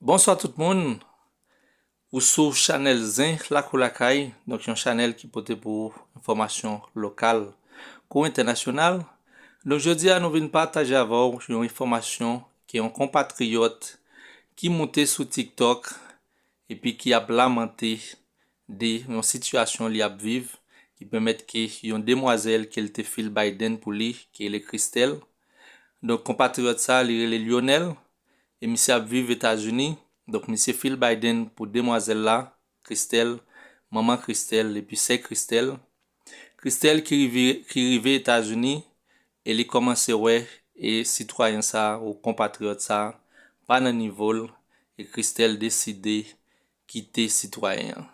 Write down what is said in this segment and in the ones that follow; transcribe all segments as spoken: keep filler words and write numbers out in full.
Bonswa tout moun. Ou sou chanèl Zen Lakou Lakay, donk yon chanèl ki pote pou ou enfòmasyon lokal kou entènasyonal. Donk jodi a nou vin pataje avè w yon enfòmasyon ke yon konpatriyòt ki moute sou TikTok epi ki ap lamante de yon sitiyasyon li ap viv ki pèmèt ke yon demwazèl ke l te fil Biden pou li, ki rele Christelle. Donk konpatriyòt sa, li rele Lionel, e misye ap viv Etazini. Donk misye fil Biden pou demwazèl la, Christelle, manman Christelle, epi sè Christelle. Christelle ki rive, ki rive Etazini, e li kòmanse wè, e sitwayen sa, ou konpatriyòt sa, pa nan nivo l, e Christelle deside kite sitwayen an.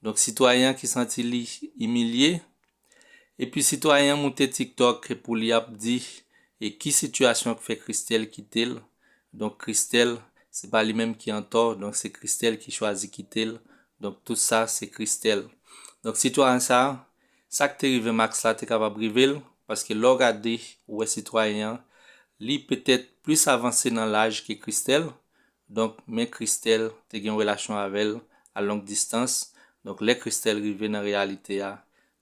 Donk sitwayen an ki santi li imilye, epi sitwayen an moute TikTok pou li ap di, e ki sitiyasyon k fè Christelle kite l. Donk Christelle, se pa li menm ki antò, donk se Christelle ki chwazi kite l. Donk tout sa se Christelle. Donk sitwayen sa, sa k te rive Max la te kapab rive l, paske lè w gade, ou wè sitwayen an, li petèt plis avanse nan laj ke Christelle. Donk men Christelle te gen yon relasyon avè l a long distance. Donk lè Christelle rive nan reyalite a,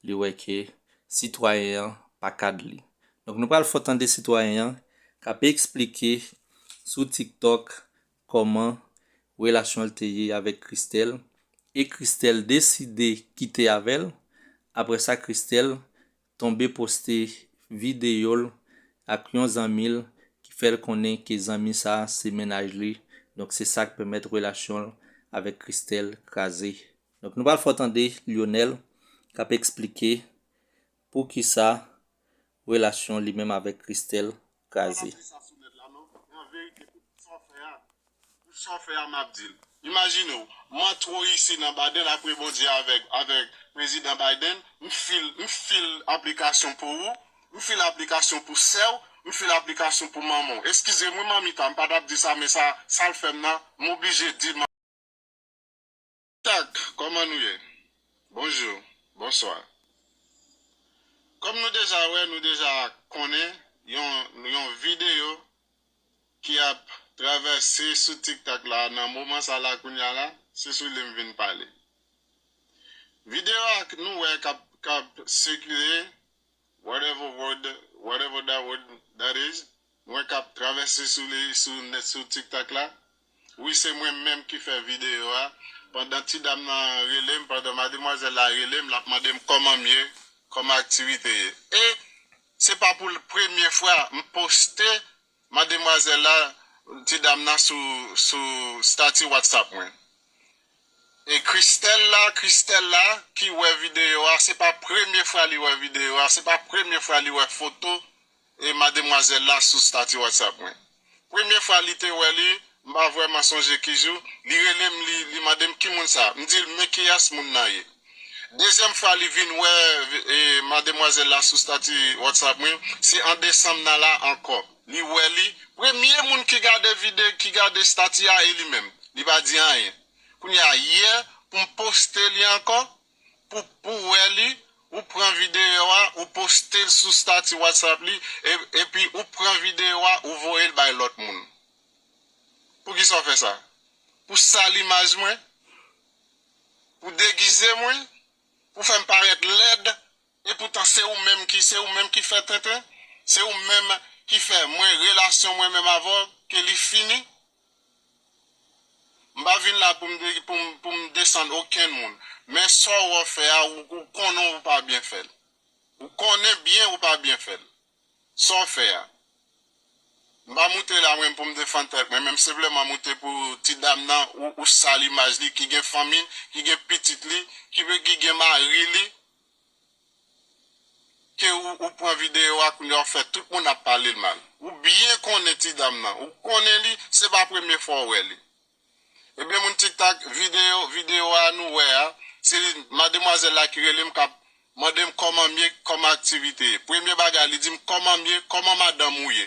li wè ke sitwayen an pa kad li. Donk nou pral fè w tande sitwayen an k ap eksplike sou TikTok kòman relasyon l te ye avèk Christelle, e Christelle deside kite avè l. Apre sa, Christelle tonbe poste videyo l ak yon zanmi l ki fè l konnen ke zanmi sa se mennaj li. Donk se sa k pèmèt relasyon l avèk Christelle kraze. Donk nou pral fè w tande Lionel k ap eksplike poukisa relasyon li menm avèk Christelle kraze. Pou sa w fè a, m ap di l. Imajine w, m antwo isi nan Biden apre Bondye avèk, avèk Prezidan Biden, m fil, m fil aplikasyon pou ou, m fil aplikasyon pou sè w, m fil aplikasyon pou manman w. Eskize m wi manmi ta, m pa t ap di sa, men sa, sa l fè m nan, m oblije di l. Tak, kòman nou ye? Bonjou, bonswa. Kòm nou deja wè, nou deja konnen yon, yon videyo ki ap travèse sou TikTok la nan moman sa la kounye a la, se sou li m vin pale. Videyo a k nou wè k ap, k ap sikile, whatever word, whatever that word that is, mwen k ap travèse sou li, sou nèt, sou TikTok la. Wi, se mwen menm ki fè videyo a. Pandan ti dam nan rele m, pandan mademwazèl la rele m, l ap mande m kòman m ye, kòman aktivite ye. E se pa pou l premye fwa m poste mademwazèl la, ti dam nan sou, sou stati WhatsApp mwen. E Christelle la, Christelle la, ki wè videyo a, se pa premye fwa li wè videyo a, se pa premye fwa li wè foto e mademwazèl la sou stati WhatsApp mwen. Premye fwa li te wè li, m pa vrèman sonje ki jou, li rele m, li, li mande m ki moun sa. M di l, men kiyès moun nan ye. Dezyèm fwa li vin wè, e, mademwazèl la sou stati WhatsApp mwen, se an desanm nan la ankò. Li wè li. Premye moun ki gade vide-, ki gade stati a, e li menm. Li pa di anyen. Kounye a, yè, pou m poste li ankò, pou, pou wè li, ou pran videyo a, ou poste l sou stati WhatsApp li, e, epi ou pran videyo a, ou voye l bay lòt moun. Poukisa w fè sa? Pou sal imaj mwen? Pou degize mwen? Pou fè m parèt lèd? Epoutan se ou menm ki, se ou menm ki fè tenten? Se ou menm ki fè mwen, relasyon mwen menm avè w, ke li fini? M pa vin la pou m de-, pou m, pou m desann okenn moun. Men sa w fè a, ou, ou konnen ou pa byen fè l. Ou konnen byen ou pa byen fè l. Sa w fè a. M pa moute la mwen pou m defann tèt mwen, men m senpleman moute pou ti dam nan, ou, ou sal imaj li, ki gen fanmi l, ki gen pitit li, ki, ki gen mari li, ke ou, ou pran videyo a, kounye a w fè tout moun ap pale l mal. Ou byen konnen ti dam nan, ou konnen li, se pa premye fwa w wè li. Ebyen, moun TikTok, videyo, videyo a nou wè a, se mademwazèl la ki rele m, k ap mande m kòman m ye, kòman aktivite ye. Premye bagay, li di m kòman m ye, kòman madanm ou ye.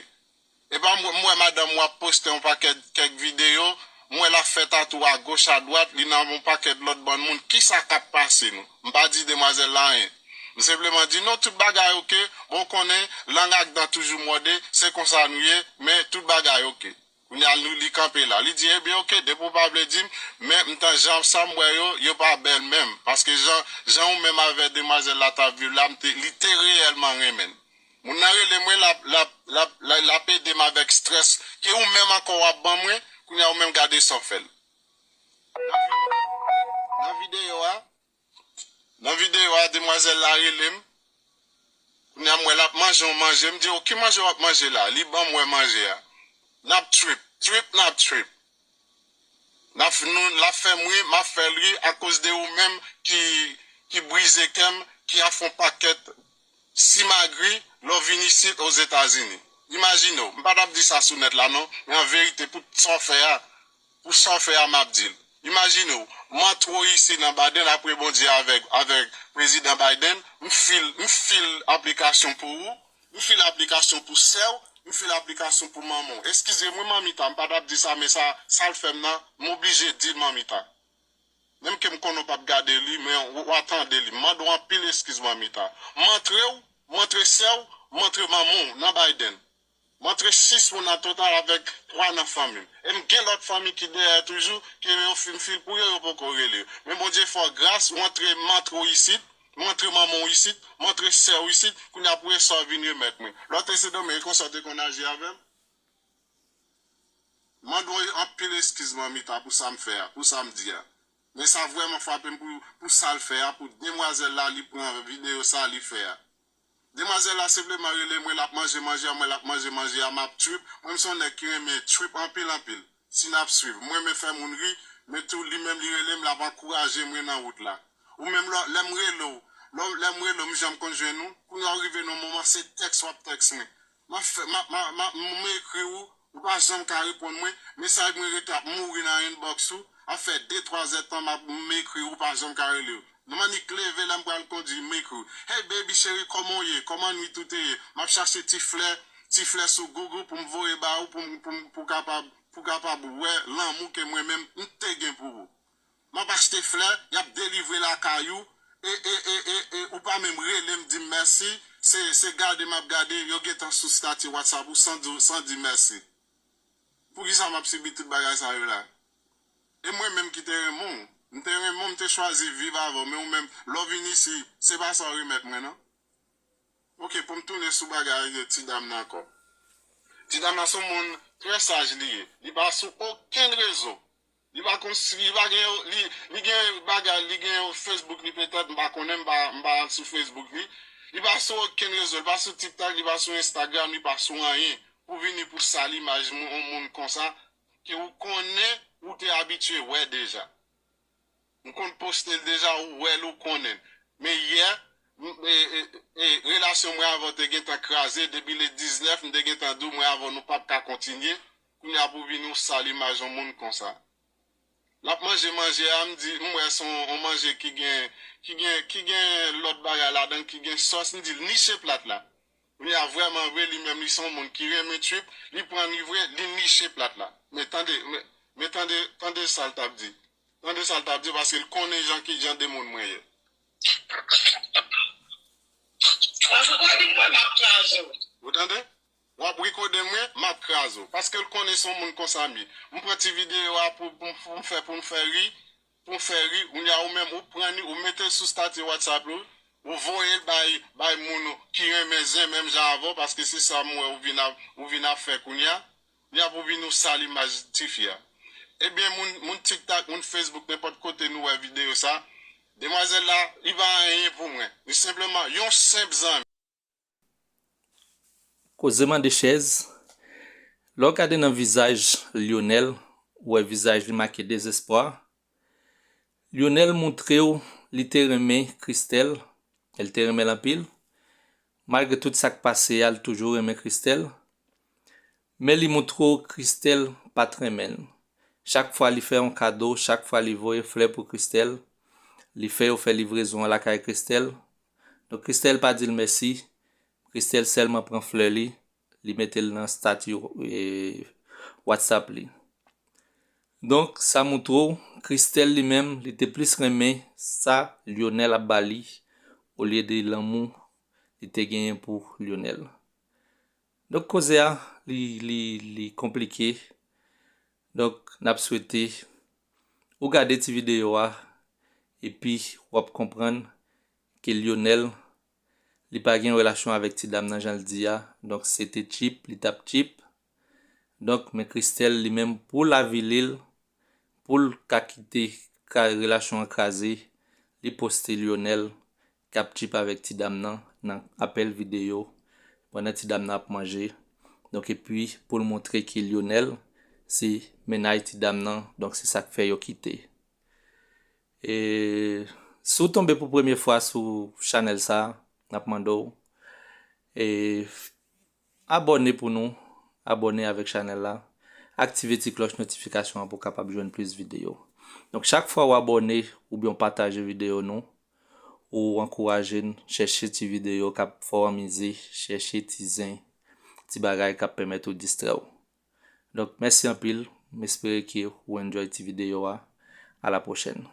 Epa m, m wè madanm ou ap poste yon pakèt, kèk videyo, m wè l ap fè tatou agoch adwat, li nan yon pakèt lòt bann moun. Kisa k ap pase nou? M pa di demwazèl la anyen. M senpleman di non, tout bagay oke, bon, konnen, lang ak dan toujou mòde, se konsa nou ye, men tout bagay oke. Kounye a li, li kanpe la. Li di, ebyen, oke, depi w pa vle di m, men m tan jan sa m wè yo, yo pa bèl menm. Paske jan, jan ou menm avè demwazèl la t ap viv la, m te, li te reyèlman renmen l. Moun nan rele mwen, l ap, l ap, l ap, l ap, l ap ede m avèk strès ke ou menm ankò w ap ban mwen, kounye a ou menm gade sa w fè l. Nan vi-, nan videyo a, nan videyo a, demwazèl la rele m. Kounye a m wè l ap manje yon manje. M di, o, ki manje w ap manje la? Li ban m wè manje a. N ap trip, trip, n ap trip. N ap f-, nou, l ap fè m ri, m ap fè l ri akoz de ou menm ki, ki brize kè m, ki ap fè yon pakèt simagri lè w vin isit Ozetazini. Imajine w, m pa t ap di sa sou nèt la non, men an verite pou sa w fè a, pou sa w fè a m ap di l. Imajine w, m antre w isit nan Biden apre Bondye avèk, avèk Prezidan Biden, m fil, m fil aplikasyon pou ou, m fil aplikasyon pou sè w, m fil aplikasyon pou manman w. Eskize m wi manmita, m pa t ap di sa, men sa, sa l fè m nan, m oblije di l manmita. Menm ke m konnen w p ap gade li, men w, w a tande li. M mande w anpil eskiz manmita. M antre w, m antre sè w, m antre manman w nan Biden. M antre sis moun an total avèk twa nan fanmi m. E m gen lòt fanmi ki dèyè toujou, ke yo fin fil pou yo, yo poko rele yo. Men Bondye fè w gras, w antre, m antre w isit, m antre manman w isit, m antre sè w isit, kounye a pou e sa w vin remèt mwen. Lè w te Sendomeng, e konsa w te konn aji avè m? Mande w anpil eskiz manmita pou sa m fè a, pou sa m di a. Men sa vrèman frape m pou, pou sa l fè a, pou demwazèl la li pran videyo sa li fè a. Demwazèl la senpleman rele mwen, l ap manje manje a, mwen l ap manje manje a, m ap trip. Mwen m se yon nèg ki renmen trip anpil anpil. Si n ap swiv, m renmen fè moun ri, men tou li menm li rele m, l ap ankouraje mwen nan wout la. Ou menm lè, lè m rele w, lè, lè m rele w, m janm konn jwenn ou, kounye a w rive nan yon moman se tèks w ap tèks mwen. M ap fè, m ap, m ap, m ap, m ekri w, ou pa janm ka reponn mwen, mesaj mwen rete ap mouri nan inbox ou, ap fè de, twa zèdtan m ap, m ekri w, ou pa janm ka rele w. Nan m annik leve lè m pral kondui, m ekri w. Hey baby cheri, kòman w ye? Kòman nwit ou te ye? M ap chache ti flè, ti flè sou Google pou m voye ba ou, pou m, pou m, pou w kapab, pou w kapab wè lanmou ke mwen menm m te gen pou ou. M ap achte flè, y ap delivre lakay ou, e, e, e, e, e, ou pa menm rele m di m mèsi, se, se gade m ap gade, yo gentan sou stati WhatsApp ou san di, san di mèsi. Poukisa m ap sibi tout bagay sa yo la? E mwen menm ki te renmen w, m te renmen w, m te chwazi viv avè w, men ou menm, lè w vin isi, se pa sa w remèt mwen non. Oke, pou m tounen sou bagay ti dam nan ankò. Ti dam nan se yon moun trè saj li ye. Li pa sou okenn rezo. Li pa konn si, li pa gen, li, li gen bagay, li gen Facebook li petèt, m pa konnen, m pa, m pa al sou Facebook li. Li pa sou okenn rezo, li pa sou TikTok, li pa sou Instagram, li pa sou anyen. Pou vini pou sal imaj moun, yon moun konsa, ke ou konnen, ou te abitye wè deja. M konn poste l deja, ou wè l, ou konnen l. Men yè, m, e, e, e, relasyon mwen avè w te gentan kraze, depi le diznèf, m te gentan di w mwen avè w nou p ap ka kontinye. Kounye a pou vini w sal imaj yon moun konsa. L ap manje manje a, m di, m wè se yon, yon manje ki gen, ki gen, ki gen lòt bagay ladan, ki gen sòs, m di l niche plat la. Kounye a vrèman vre, li menm li se yon moun ki renmen trip, li pran li vre, li niche plat la. Men tande, men, men tande, tande sa l t ap di. Tande sa l t ap di, paske l konnen jan ki jan de moun mwen ye. W ap rekòde m, mwen, m ap kraze w. Ou tande? W ap rekòde mwen, m ap kraze w. Paske l konnen se yon moun konsa m ye. M pran ti videyo a pou, pou, pou m fè, pou m fè ri, pou m fè ri. Kounye a ou menm, ou pran li, ou mete l sou stati WhatsApp ou, ou voye l bay, bay moun ki renmen zen menm jan avè w, paske se sa m wè ou vin ap, ou vin ap fè kounye a. Kounye a pou vin ou sal imaj tifi a. Ebyen, moun, moun TikTok, moun Facebook, nenpòt kote nou wè videyo sa, demwazèl la, li pa anyen pou mwen. Li senpleman yon senp zanmi. Koze mande chèz. Lè w gade nan vizaj Lionel, ou wè vizaj li make dezespwa. Lionel montre w li te renmen Christelle, e l te renmen l anpil. Malgre tout sa k pase a, l toujou renmen Christelle. Men li montre w Christelle pa t renmen l. Chak fwa li fè yon kado, chak fwa li voye flè pou Christelle, li fè yo fè livrezon an lakay Christelle. Donk Christelle pa di l mèsi. Christelle sèlman pran flè li, li mete l nan stati, e, WhatsApp li. Donk, sa montre w, Christelle li menm, li te plis renmen sa Lionel ap ba li, olye de lanmou li te genyen pou Lionel. Donk, koze a, li, li, li konplike. Donk, n ap swete ou gade ti videyo a, epi w ap konprann ke Lionel, li pa gen relasyon avèk ti dam nan jan l di a. Donk, se te cheap, li t ap cheap. Donk, men Christelle, li menm, pou l avili l, pou l ka kite ka relasyon an kraze, li poste Lionel k ap cheap avèk ti dam nan nan apèl videyo pandan ti dam nan ap manje. Donk, epi pou l montre ke Lionel se mennaj ti dam nan, donk se sa k fè yo kite. E si w tonbe pou premye fwa sou chanèl sa, n ap mande w, e, abòne pou nou, abòne avèk chanèl la, aktive ti klòch notifikasyon an pou w kapab jwenn plis videyo. Donk, chak fwa w abòne oubyen w pataje videyo nou, ou ankouraje n chèche ti videyo k ap fè w anmize, chèche ti zen, ti bagay k ap pèmèt ou distrè w. Donk, mèsi anpil, m espere ke ou enjoy ti videyo a. A la pwochèn.